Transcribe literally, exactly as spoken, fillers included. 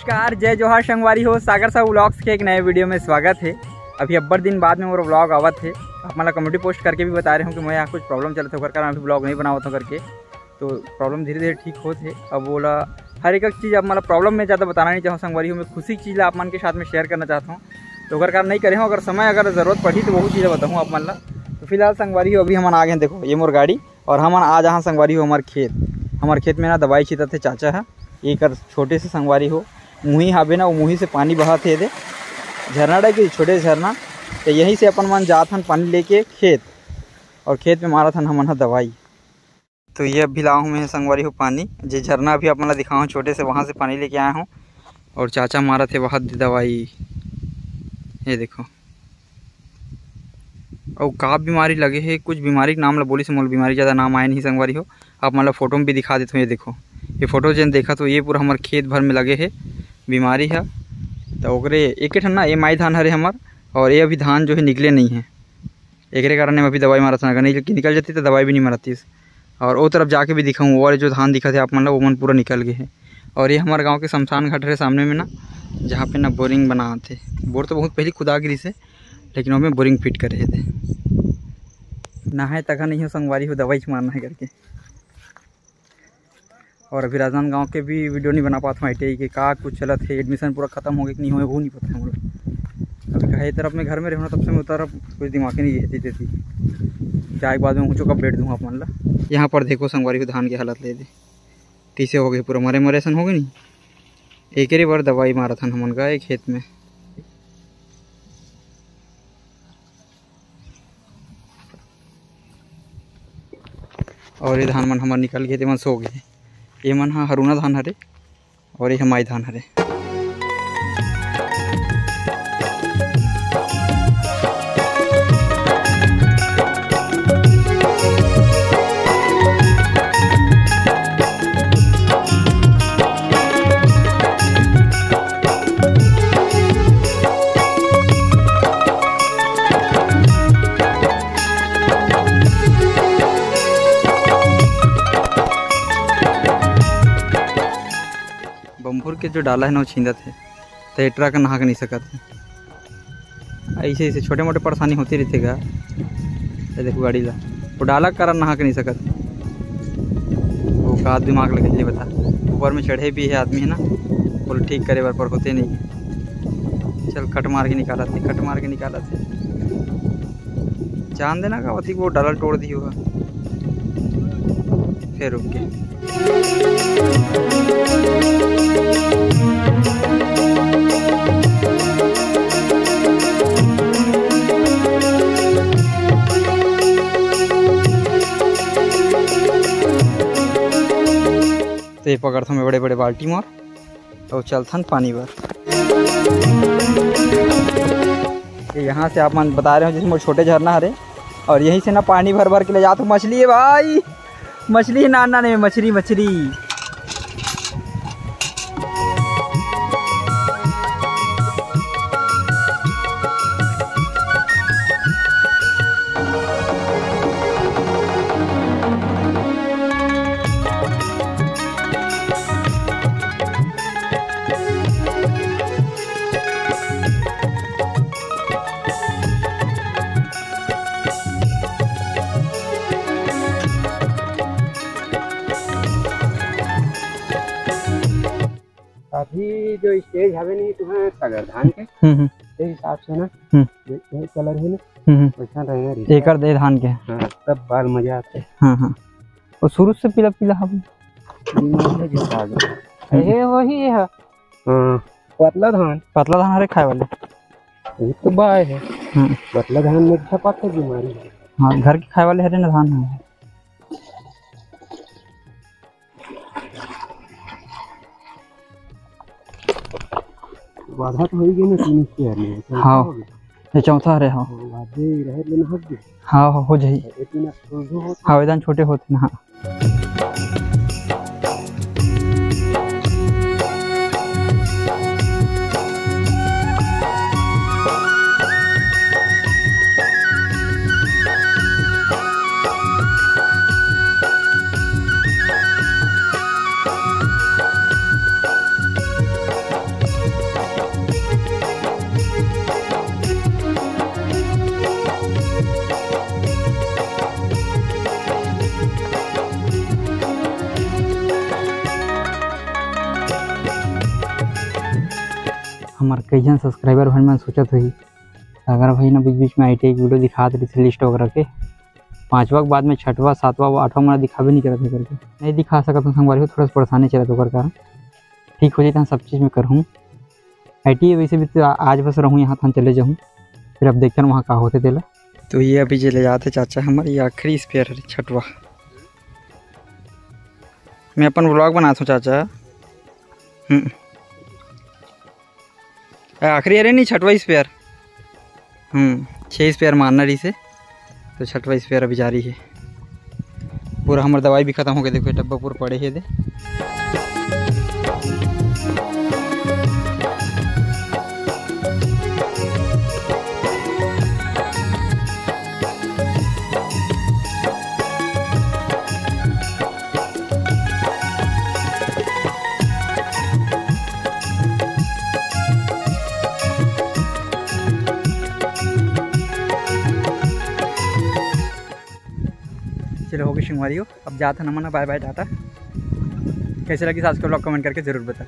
नमस्कार, जय जोहार संगवारी हो, सागर साहू व्लॉग्स के एक नए वीडियो में स्वागत है। अभी अब्बड़ दिन बाद में मोर व्लॉग आवत है। आप मन ला कम्युनिटी पोस्ट करके भी बता रहे हो कि मैं यहाँ कुछ प्रॉब्लम चलत है, ओकर कारण अभी व्लॉग नहीं बनावत हूँ करके। तो प्रॉब्लम धीरे धीरे ठीक होत है। अब ओला हर एक, एक चीज़ आप मतलब प्रॉब्लम में ज़्यादा बताना नहीं चाहूँ संगवारी हो, मैं खुशी की चीज़ ला आप मन के साथ में शेयर करना चाहता हूँ। तो ओकर कारण नहीं करे हूँ, अगर समय अगर ज़रूरत पड़ही तो वही चीज़ बताऊँ आप मन ला। तो फिलहाल संगवारी हो, अभी हमन आ गए हैं, देखो ये मोर गाड़ी, और हमन आ जहाँ संगवारी हो हमार खेत, हमार खेत में ना दवाई छिटत हे चाचा है, एकर छोटे से संगवारी हो मुही हाबे ना, वो मुही से पानी बहत हे दे, झरना टाइप के छोटे झरना। तो यहीं से अपन मन जात हन पानी लेके खेत, और खेत में मारत हन हमन ह दवाई। तो ये अभी लाहूँ मैं संगवारी हो पानी, जे झरना अभी आप मन ला दिखाऊँ छोटे से, वहाँ से पानी लेके आया हूँ। और चाचा मारत हे वहाँ दवाई, ये देखो। अउ का बीमारी लगे हे, कुछ बीमारी के नाम ला बोलिस, मोला बीमारी ज़्यादा नाम आए नहीं संगवारी हो। आप मन ला फोटो में भी दिखा देत हूँ, ये देखो, ये फोटो जेन देखत हो, ये पूरा हमर खेत भर में लगे हे बीमारी ह। तो ओकरे एक ठन ना, ये माई धान हरे हमर, और ये अभी धान जो है निकले नहीं है, एकरे कारण हम अभी दवाई मारत हन, अगर नहीं निकल जाती तो दवाई भी नहीं मारतीस। और वो तरफ जाके भी दिखाऊँ, वो वाले जो धान दिखत हे आप मन ला, वो मन पूरा निकल गए हे। और ये हमारे गांव के शमशान घाट हरे सामने में ना, जहाँ पे ना बोरिंग बनात हे। बोर तो बहुत पहले खुदा गिरिस हे, लेकिन ओमे बोरिंग फिट करे हे ते। नहाए तक नहीं हो संगवारी हो, दवाई मारना है करके। और अभी राजनांदगांव के भी वीडियो नहीं बना पात हूँ, आई टी आई के का कुछ चलत है, एडमिशन पूरा खत्म हो गया कि नहीं होए, वो नहीं पता है मोला। अभी कहे तरफ में घर में रहना, तब से मैं उतर कुछ दिमाग ही नहीं रहती देती। जाए के बाद में ऊँचो कब बैठ दूँ आप मन ला। यहाँ पर देखो संगवारी हो, धान के हालत ले दे, कैसे हो गए, पूरा मरे मरे असन हो गए नहीं। एकरे बर दवाई मारत हन हमन का एक खेत में। और ये धान मन हमर निकल गए, ते मन सो गए। ये मन ह हरूना धान हरे और ये ह माई धान हरे। बम्भुर के जो डाला है ना, वो छींदत है, तो ये ट्रक नहा के नहीं सकत है। ऐसे ऐसे छोटे मोटे परेशानी होती रहती गा। ये देखो गाड़ी ला, वो डाला के कारण नहा के नहीं सकत। वो का दिमाग लगे ले बता, ऊपर में चढ़े भी है आदमी है ना, बोले ठीक करे बर, पर होते नहीं है। चल कट मार के निकालत है, कट मार के निकालत है। जान देना का होती, वो डाला तोड़ दी होगा, फिर रुक के। तो ये पकड़थन बड़े बड़े बाल्टी मार, तो चलथन पानी बर। ये यहाँ से आप मन बता रहे हो, जैसे मोर छोटे झरना हरे, और यहीं से ना पानी भर भर के ले जात हूँ। मछली है भाई, मछली है, ना ना नहीं, मछली, मछली। अभी जो स्टेज हवे नहीं तुम्हारे सागर धान के, हम्म, हम्म। तेरे हिसाब से ना, हम्म। जो, जो कलर है ना, हम्म, हम्म। वैसा रहना रही। एकर दे धान के। हाँ, तब बाल मजा आते। हाँ, हाँ। वो शुरू से पीला पीला हवे। बीमारी है जिसका आगे। हम्म। ए, वही है। हाँ, पतला धान। पतला धान हरे खाए वाले। ये तो बाय है। हम्म। पतला धान में अच्छा पाते बीमारी है। हाँ, घर के खाए वाले हरे ना धान है। आधा तो हो ही गया ना, तीन इसके हर में। हाँ। हो गया। ये चौथा हरे, हाँ। हाँ, आधे रहे लेना हट गया। हाँ, हो, हो जाई। ये तीन फूल जो होता हाँ, वेदन छोटे होते ना, हाँ। हमर कई झन subscriber भाई मन सोचत होही, सागर भाई ना बीच बीच में आई टी आई के video दिखात रहिथे list वगैरह के, पांचवा के बाद में छठवा, सातवा, आठवा मोला दिखाबे नहीं करत हे करके। नहीं दिखा सकत हूँ संगवारी हो, थोड़ा सा परेशानी चलत ओकर कारण। ठीक हो जाए तो सब चीज़ में करहूँ। आई टी आई वैसे भी तो आ-, आज बस रहूँ यहाँ, थान चले जाहूँ, फिर अब देखथन वहाँ का होथे तेला। तो ये अभी जे ले जात हे चाचा हमर, ये आखिरी spare हरे छठवा। मैं अपन vlog बनात हूँ चाचा। हम्म। ए, आखिरी हरे नहीं, छठवा spare। हम्म, छः spare मारना रहिसे, तो छठवा spare अभी जारी हे। पूरा हमर दवाई भी खतम हो गए, देखो ये डब्बा पूरा पड़े हे दे। चलो, हो गई संगवारी हो, अब जात हन हमन, bye bye, टाटा। कैसे लगी आज का vlog, comment करके जरूर बता।